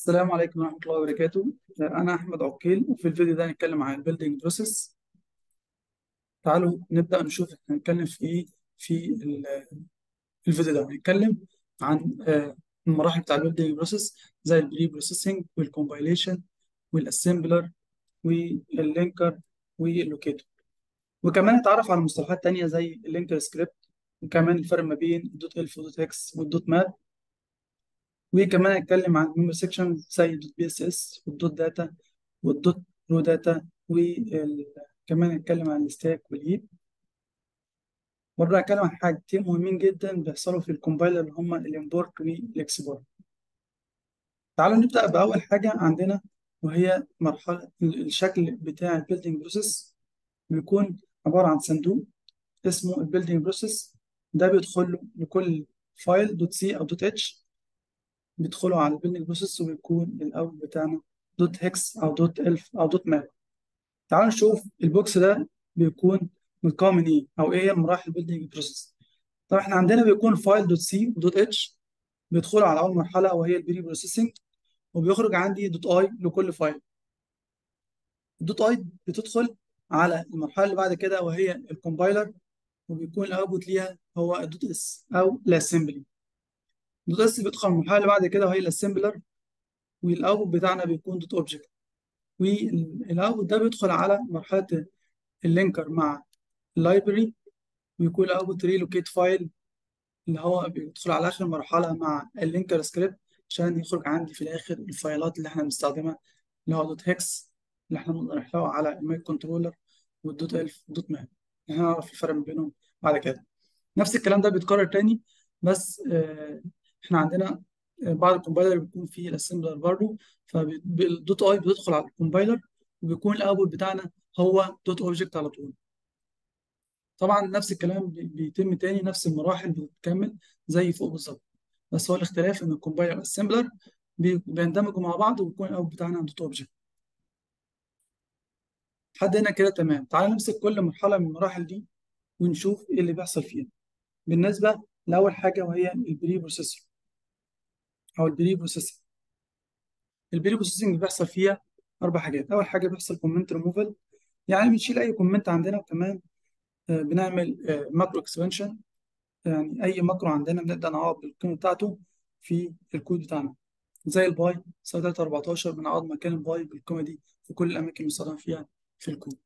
السلام عليكم ورحمة الله وبركاته. أنا أحمد عقيل، وفي الفيديو ده هنتكلم عن ال building process. تعالوا نبدأ نشوف إحنا هنتكلم في إيه في الفيديو ده. هنتكلم عن المراحل بتاع ال building process زي ال preprocessing وال compilation وال assembler وال linker وال locator، وكمان نتعرف على مصطلحات تانية زي ال linker script، وكمان الفرق ما بين ال dot elf و dot hex وال dot map، وكمان هنتكلم عن memory section زي ال dot BSS وال dot data وال dot raw data، وكمان هنتكلم عن ال stack وال heap. برضه هنتكلم عن حاجتين مهمين جدا بيحصلوا في ال compiler اللي هما ال import وال export. تعالوا نبدأ بأول حاجة عندنا، وهي مرحلة الشكل بتاع ال building process. بيكون عبارة عن صندوق اسمه ال building process، ده بيدخل له لكل file dot c او dot h، بيدخلوا على ال building process، وبيكون ال out بتاعنا dot hex او dot elf او dot map. تعالوا نشوف ال box ده بيكون متكون من ايه، او ايه هي مراحل ال building process. طبعا احنا عندنا بيكون file dot c و dot h بيدخلوا على اول مرحلة وهي ال preprocessing، وبيخرج عندي dot i لكل file. ال dot i بتدخل على المرحلة اللي بعد كده وهي ال compiler، وبيكون ال output ليها هو ال dot s او ال assembly. dot s بيدخل المرحلة اللي بعد كده وهي ال assembler، وال output بتاعنا بيكون dot object، وال output ده بيدخل على مرحلة ال linker مع ال library، ويكون ال output relocate file اللي هو بيدخل على اخر مرحلة مع ال linker script عشان يخرج عندي في الاخر الفايلات اللي احنا بنستخدمها اللي هو dot hex اللي احنا بنقدر نحطه على ال microcontroller، وال dot elf dot map. احنا نعرف الفرق ما بينهم بعد كده. نفس الكلام ده بيتكرر تاني، بس احنا عندنا بعض ال compiler بيكون فيه ال assembler برضه، فال dot i بتدخل على ال compiler وبيكون ال output بتاعنا هو dot object على طول. طبعا نفس الكلام بيتم تاني، نفس المراحل بتكمل زي فوق بالظبط، بس هو الاختلاف ان ال compiler وال assembler بيندمجوا مع بعض وبيكون ال output بتاعنا dot object. لحد هنا كده تمام. تعالى نمسك كل مرحلة من المراحل دي ونشوف ايه اللي بيحصل فيها. بالنسبة لاول حاجة وهي ال preprocessor او ال preprocessing. ال preprocessing بيحصل فيها اربع حاجات. اول حاجة بيحصل كومنت ريموفال، يعني بنشيل اي comment عندنا، وكمان بنعمل macro expansion، يعني اي macro عندنا بنبدا نعوض بالقيمة بتاعته في الكود بتاعنا، زي ال pi تساوي 3 14 بنعوض مكان ال pi بالقيمة دي في كل الاماكن المستخدم فيها في الكود.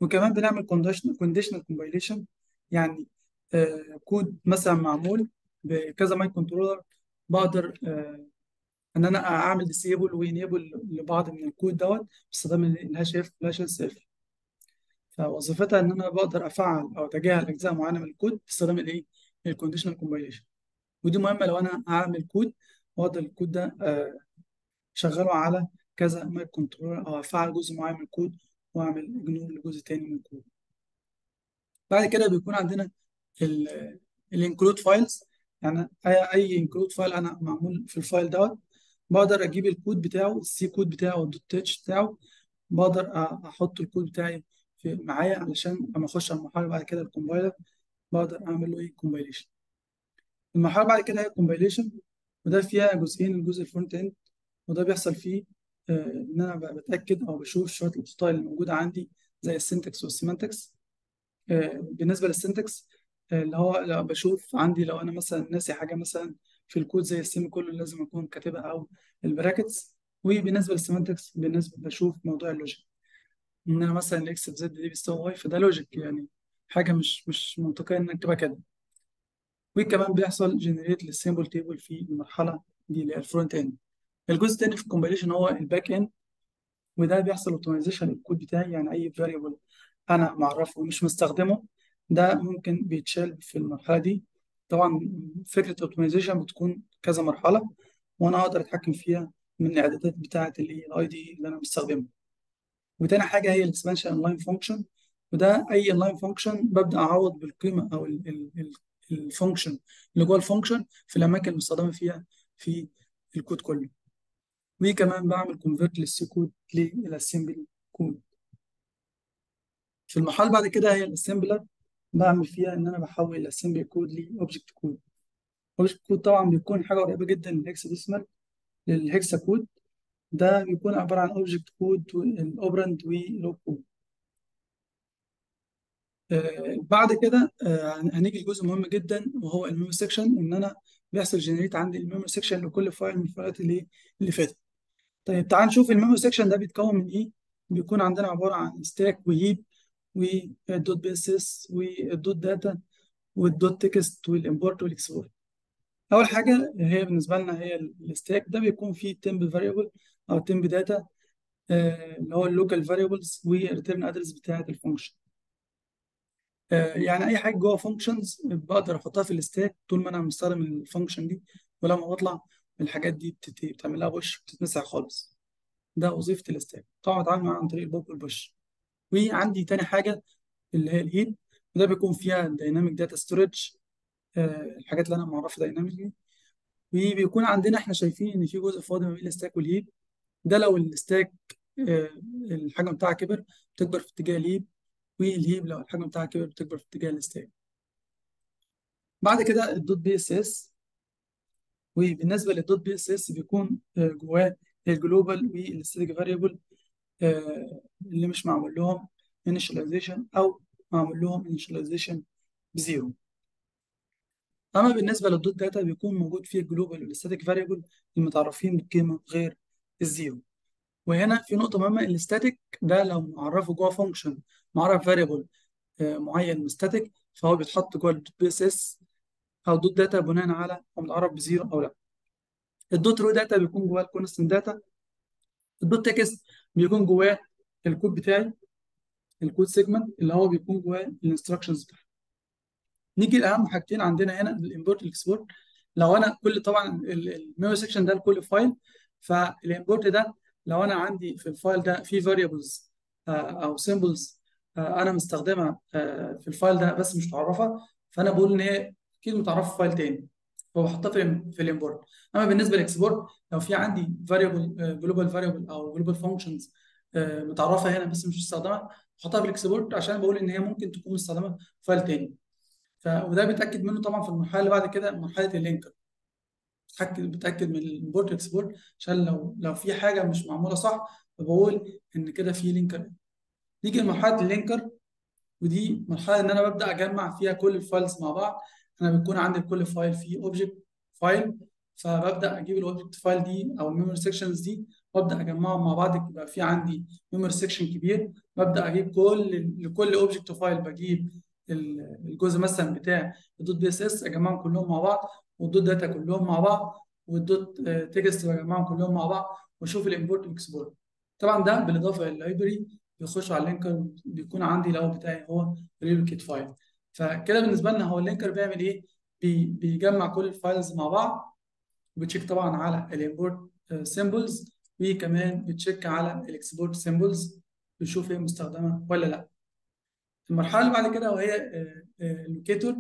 وكمان بنعمل conditional compilation، يعني كود مثلا معمول بكذا microcontroller بقدر ان انا اعمل disable و enable لبعض من الكود دوت باستخدام ال hash if وال hash else if. فوظيفتها ان انا بقدر افعل او اتجاهل اجزاء معينة من الكود باستخدام الايه؟ ال conditional compilation. ودي مهمة لو انا هعمل كود واقدر الكود ده شغله على كذا microcontroller، او افعل جزء معين من الكود واعمل ignore لجزء تاني من الكود. بعد كده بيكون عندنا ال include files، يعني اي include file انا معمول في ال file دوت بقدر اجيب الكود بتاعه، ال C code بتاعه وال dot h بتاعه، بقدر احط الكود بتاعي في معايا علشان لما اخش على المرحلة بعد كده ال compiler بقدر اعمل له ايه؟ compilation. المرحلة بعد كده هي ال compilation، وده فيها جزئين، الجزء ال front end وده بيحصل فيه ان انا بتاكد او بشوف شوية الاخطاء اللي موجودة عندي زي ال syntax وال semantics. بالنسبة لل syntax اللي هو لو بشوف عندي لو انا مثلا ناسي حاجة مثلا في الكود زي ال semicolon لازم اكون كاتبها او ال brackets. وبالنسبة لل semantics بالنسبة بشوف موضوع ال logic، ان انا مثلا ال x في z دي بيساوي y، فده logic يعني حاجة مش منطقية ان اكتبها كده. وكمان بيحصل generate لل symbol table في المرحلة دي اللي هي ال front end. الجزء الثاني في ال compilation هو ال back end، وده بيحصل optimization للكود بتاعي، يعني اي variable انا معرفة ومش مستخدمة ده ممكن بيتشال في المرحلة دي. طبعا فكرة ال optimization بتكون كذا مرحلة وانا اقدر اتحكم فيها من الاعدادات بتاعه ال IDE اللي انا مستخدمها. وتاني حاجة هي ال expansion inline function، وده اي inline function ببدا اعوض بالقيمة او ال function اللي جوه ال function في الاماكن المستخدمة فيها في الكود كله. وكمان بعمل convert لل C code لل assembly code. في المرحلة بعد كده هي ال assembler، بعمل فيها ان انا بحول ال assembly code ل object code. object code طبعا بيكون حاجة قريبه جدا من ال hexadecimal، لل hexa code. ده بيكون عبارة عن object code وال operand وال opcode. بعد كده هنيجي لجزء مهم جدا وهو ال memory section، ان انا بيحصل generate عندي ال memory section لكل file من الفايلات اللي فاتت. طيب تعال نشوف ال memory section ده بيتكون من ايه. بيكون عندنا عبارة عن stack و heap وال dot BSS وال dot data وال dot text وال import وال export. اول حاجة هي بالنسبة لنا هي ال stack، ده بيكون فيه temp variable او temp data اللي هو ال local variables وال return address بتاعه ال function. يعني اي حاجة جوه functions بقدر احطها في ال stack طول ما انا مستخدم ال function دي، ولما بطلع الحاجات دي بتعمل لها push، بتتمسح خالص. ده وظيفة ال stack. طبعا بتعامل معاها عن طريق ال pop وال push. وعندي تاني حاجة اللي هي ال heap، وده بيكون فيها dynamic data storage، الحاجات اللي انا معرفها dynamically. وبيكون عندنا احنا شايفين ان في جزء فاضي ما بين ال stack وال heap. ده لو ال stack الحجم بتاعها كبر بتكبر في اتجاه ال heap، وال heap لو الحجم بتاعها كبر بتكبر في اتجاه ال stack. بعد كده ال dot BSS، وبالنسبة لل dot BSS بيكون جواه ال global وال static variable اللي مش معمول لهم initialization او معمول لهم initialization ب zero. اما بالنسبة لل dot data بيكون موجود فيه ال global وال static variable المتعرفين بقيمة غير ال zero. وهنا في نقطة مهمة، ال static ده لو معرفة جوه function معرف variable معين static، فهو بيتحط جوه ال BSS او dot data بناء على هو متعرف ب zero او لا. ال dot raw data بيكون جواه ال constant data. ال dot text بيكون جواه الكود بتاعي، ال code segment اللي هو بيكون جواه ال instructions بتاعي. نيجي لاهم حاجتين عندنا هنا، ال import وال export. لو انا كل طبعا ال memory section ده لكل file، فال import ده لو انا عندي في ال file ده في variables او symbols انا مستخدمها في ال file ده بس مش متعرفه، فانا بقول ان هي اكيد متعرفه في file تاني، فبحطها في ال import. اما بالنسبة لل export، لو في عندي variable global variable او global functions متعرفه هنا بس مش مستخدمة، بحطها في ال export عشان بقول ان هي ممكن تكون مستخدمة في file تاني. وده بيتاكد منه طبعا في المرحلة اللي بعد كده، مرحلة ال linker. بتاكد من ال import export عشان لو في حاجة مش معمولة صح، فبقول ان كده في linker. نيجي لمرحلة ال linker، ودي مرحلة ان انا ببدا اجمع فيها كل ال files مع بعض. انا بيكون عندي كل file فيه object file، فببدا اجيب ال object file دي او ال memory sections دي وابدا اجمعهم مع بعض، يبقى في عندي memory section كبير. ببدا اجيب لكل object file بجيب الجزء مثلا بتاع ال dot BSS اجمعهم كلهم مع بعض، وال dot data كلهم مع بعض، وال dot text بجمعهم كلهم مع بعض، واشوف ال import وال export. طبعا ده بالاضافة لل library بيخش على ال linker، بيكون عندي لو بتاعي هو relocate file. فكده بالنسبة لنا هو ال linker بيعمل ايه؟ بيجمع كل ال files مع بعض، وبي check طبعا على ال import symbols، وكمان بي check على ال export symbols، بيشوف هي مستخدمة ولا لا. المرحلة اللي بعد كده وهي ال locator.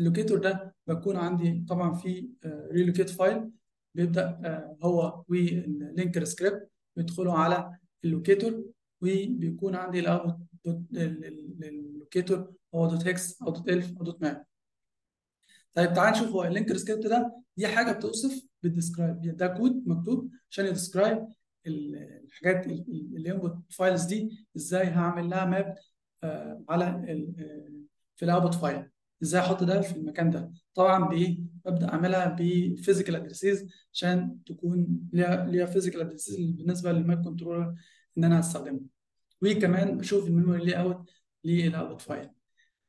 ال locator ده بكون عندي طبعا في relocate file، بيبدا هو وال linker script بيدخلوا على ال locator، وبيكون عندي ال output ال locator هو dot hex او dot elf او dot map. طيب تعال نشوف هو ال linker script ده، دي حاجة بتوصف بال describe، ده كود مكتوب عشان ي describe الحاجات ال input files دي ازاي هعمل لها map على في ال output file، ازاي احط ده في المكان ده. طبعا بايه؟ ببدا اعملها ب physical addresses عشان تكون ليها physical addresses بالنسبة لل microcontroller ان انا هستخدمه. وكمان بشوف ال memory layout لل output file.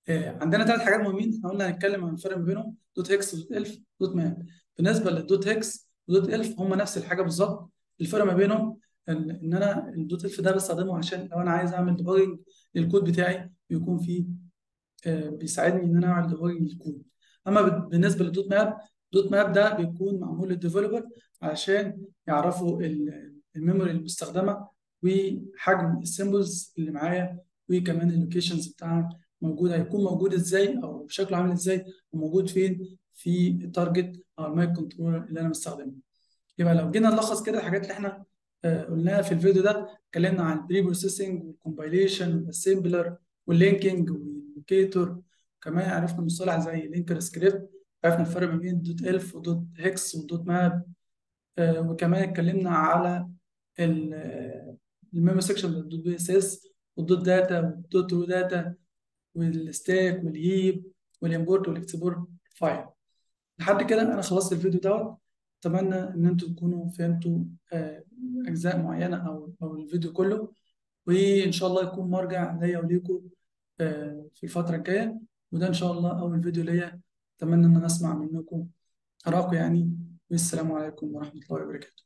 عندنا ثلاث حاجات مهمين احنا قلنا هنتكلم عن الفرق ما بينهم، dot hex، dot elf، dot map. بالنسبة لل dot hex و dot elf هم نفس الحاجة بالظبط، الفرق ما بينهم ان انا ال dot elf ده بستخدمه عشان لو انا عايز اعمل debugging لل code بتاعي بيكون فيه بيساعدني ان انا اعمل debugging لل code. اما بالنسبة لل dot map، dot map ده بيكون معمول لل developer عشان يعرفوا ال memory المستخدمة وحجم ال symbols اللي معايا، وكمان ال locations بتاعها موجود، هيكون موجود ازاي او شكله عامل ازاي وموجود فين في ال target او ال microcontroller اللي انا مستخدمة. يبقى لو جينا نلخص كده الحاجات اللي احنا قلناها في الفيديو ده، اتكلمنا عن ال preprocessing وال compilation وال assembler وال linking وال locator، كمان عرفنا مصطلح زي linker script، عرفنا الفرق ما بين dot elf و dot hex و dot map. وكمان اتكلمنا على ال memory section ال dot PSS وال dot data وال dot raw data وال stack وال heap وال import وال export file. لحد كده انا خلصت الفيديو دوت. اتمنى ان انتوا تكونوا فهمتوا اجزاء معينة او الفيديو كله، وان شاء الله يكون مرجع ليا وليكم في الفترة الجاية. وده ان شاء الله اول فيديو ليا، اتمنى ان انا اسمع منكم ارائكم يعني. والسلام عليكم ورحمة الله وبركاته.